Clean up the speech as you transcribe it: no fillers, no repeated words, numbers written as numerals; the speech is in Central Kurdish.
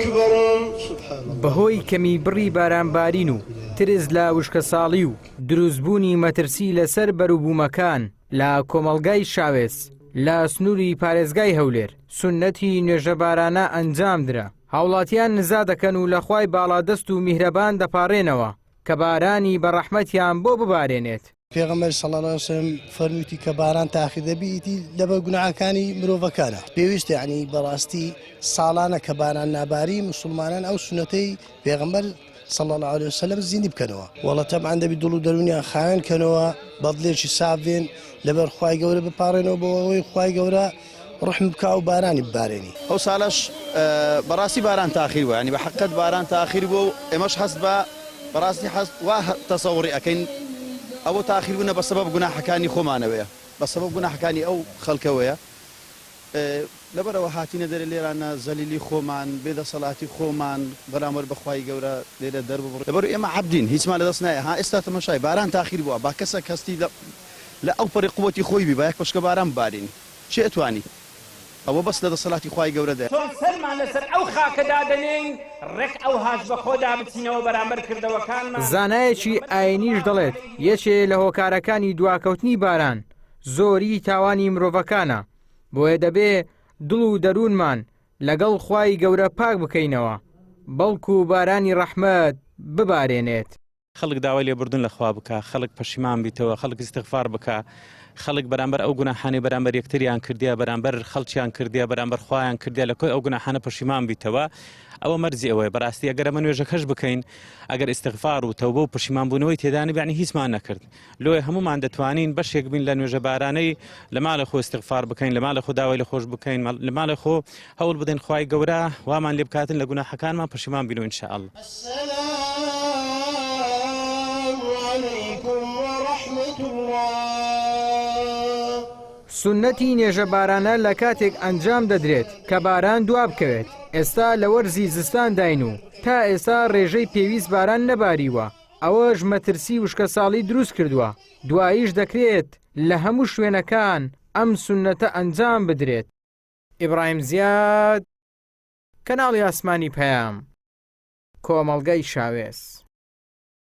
اکبر. بەهۆی کەمی بڕی بارانبارین و ترس لە وشکەساڵی و دروستبوونی مەترسی لەسەر بەروبوومەکان لە کۆمەڵگای شاوێس لە سنووری پارێزگای هەولێر سوننەتی نوێژەبارانە ئەنجامدرا، هاوڵاتیان نزا دەکەن و لە خوای باڵادەست و میهرەبان دەپاڕێنەوە کە بارانی بەڕەحمەتیان بۆ ببارێنێت. پێغەمبەر صلی اللە علیە وسلم فەرموویتی کە باران تاخیر دەبی ئیتی لەبەر گوناهەکانی مرۆڤەکانە پێویستە یعنی بەڕاستی ساڵانە کە باران ناباری مسلمانان ئەو سونەتەی پێغەمبەر صلی اللە علیه وسلم زیندی بکەنەوە وەڵە تەبعەن دەبی دڵ و دەرونیان خاوێن کەنەوە بەدڵێکی ساف بێن لەبەر خوای گەورە بپاڕێنەوە بۆ ئەوەی خوای گەورە ڕحم بکا و بارانی ببارێنی. ئەو سالەش بەڕاستی باران تاخیر بوو یانی بە حەقیقەت باران تاخیر بوو و ئێمەش هەست بە بەڕاستی هەست وا تەسەوڕی ئەکەین ئەوە تاخیر بوونە بە سەبەب گوناحەکانی خۆمانەوەیە بە سەبەب گوناحەکانی ئەو خەڵکەوەیە لەبەرئەوە هاتینە دەرێ لێرانە زەلیلی خۆمان بێ دەسەڵاتی خۆمان بەرامبەر بە خوای گەورە لێرە دەرببڕین لەبەر ئێمە عەبدین هیچمان لەدەست نایە ها ئێستا تەمەشای باران تاخیر بووە با کەسەک هەستی لە لە ئەوپەڕی قوەتی خۆی بی با یەک پشکە باران ببارینی کێ ئەتوانی ئەوە بەس لە دەسەلاتی خوای گەورەدایە. چۆن سەرمان لەسەر ئەو خاکە دادەنێین، ڕێک ئەوهاش بە خۆدا بچینەوە بەرامبەر کردەوەکانمان. زانایەکی ئاینیش دەڵێت، یەکێ لە هۆکارەکانی دواکەوتنی باران، زۆریی تاوانی مرۆڤەکانە، بۆیە دەبێ دڵ و دەروونمان لەگەڵ خوای گەورە پاک بکەینەوە، بەڵکو بارانی ڕەحمەت ببارێنێت. خەڵک داوای لێبوردن لە خوا بکا، خەڵک پەشیمان بیتەوە، خەڵک ئیستغفار بکا، خەڵک بەرامبەر ئەو گوناحانەی بەرامبەر یەکتریان کردیە، بەرامبەر خەڵکیان کردیە، بەرامبەر خوایان کردیە، لە کۆی ئەو گوناحانە پەشیمان بیتەوە، ئەوە مەرجی ئەوەیە. بەڕاستی ئەگەر ئەمە نوێژەکەش بکەین، ئەگەر ئیستغفار و تەوبە و پەشیمان بوونەوەی تێدا نەبێ، یەعنی هیچمان نەکرد. لۆیە هەموومان دەتوانین بەشێک بین لە نوێژە بارانەی لە ماڵێ خۆ ئیستغفار بکەین، لە ماڵێ خۆ داوای لە خۆش بکەین، لە ماڵێ خۆ هەوڵ بدەین خوای گەورە وامان لێ بکاتن لە گوناحەکانمان پەشیمان بین و ان شاء اللە. السلام علیکم ورحمة اللە. سوننەتی نێژە بارانە لە کاتێک ئەنجام دەدرێت کە باران دوابکەوێت، ئێستا لە وەرزی زستانداین و تا ئێستا ڕێژەی پێویست باران نەباریوە، ئەوەش مەترسی وشکەساڵی دروست کردووە، دواییش دەکرێت لە هەموو شوێنەکان ئەم سوننەتە ئەنجام بدرێت. ئیبراهیم زیاد، کەناڵی ئاسمانی پەیام، کۆمەڵگای شاوێس.